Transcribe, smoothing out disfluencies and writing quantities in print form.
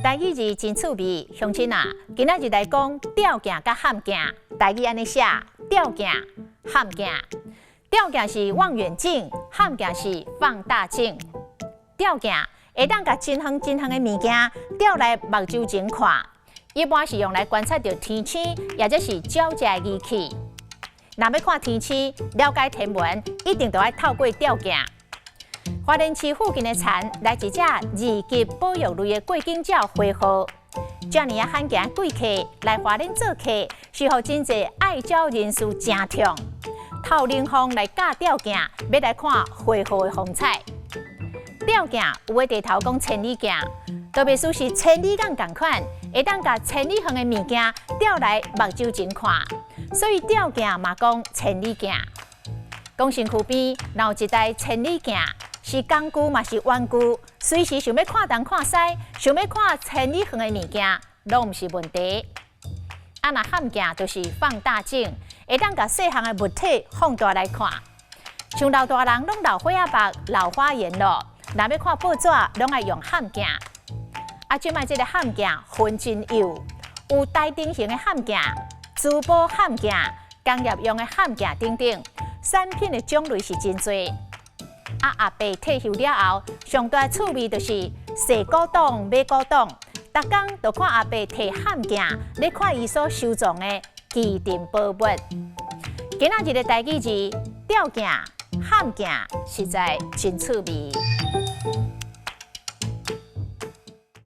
台語字真趣味，鄉親啊，今仔日來講吊鏡佮譀鏡，台語按呢寫：吊鏡、譀鏡。吊鏡是望遠鏡，譀鏡是放大鏡。吊鏡會當共真遠真遠的物件吊來目睭前看，一般是用來觀察著天星，抑者是鳥隻的儀器。若欲看天星，了解天文，一定著愛透過吊鏡。花蓮市附近的田來一隻二級保育類的過境鳥灰鶴，遮爾仔罕見貴客來花蓮做客，是予真濟愛鳥人士誠痛。透冷風來架吊鏡，欲來看灰鶴的風采。吊鏡有的地頭講千里鏡，特別說是千里眼仝款，會當共千里遠的物件吊來目睭前看，所以吊鏡嘛講千里鏡。講身軀邊若有一台千里鏡，是工具嘛是玩具，隨時想欲看東看西，想欲看千里遠的物件，攏毋是問題。啊，若譀鏡就是放大鏡，會當共細項的物體放大來看。像老大人攏老花仔目、老花眼咯，若欲看報紙，攏愛用譀鏡。啊，這擺這个譀鏡分真幼，有台燈型的譀鏡、珠寶譀鏡、工業用的譀鏡等等，產品的種類是真濟。啊，阿伯退休了後，上大趣味就是踅古董、買古董。逐工就看阿伯提譀鏡，咧看伊所收藏的奇珍寶物。今仔日的台語字吊鏡、譀鏡，實在真趣味。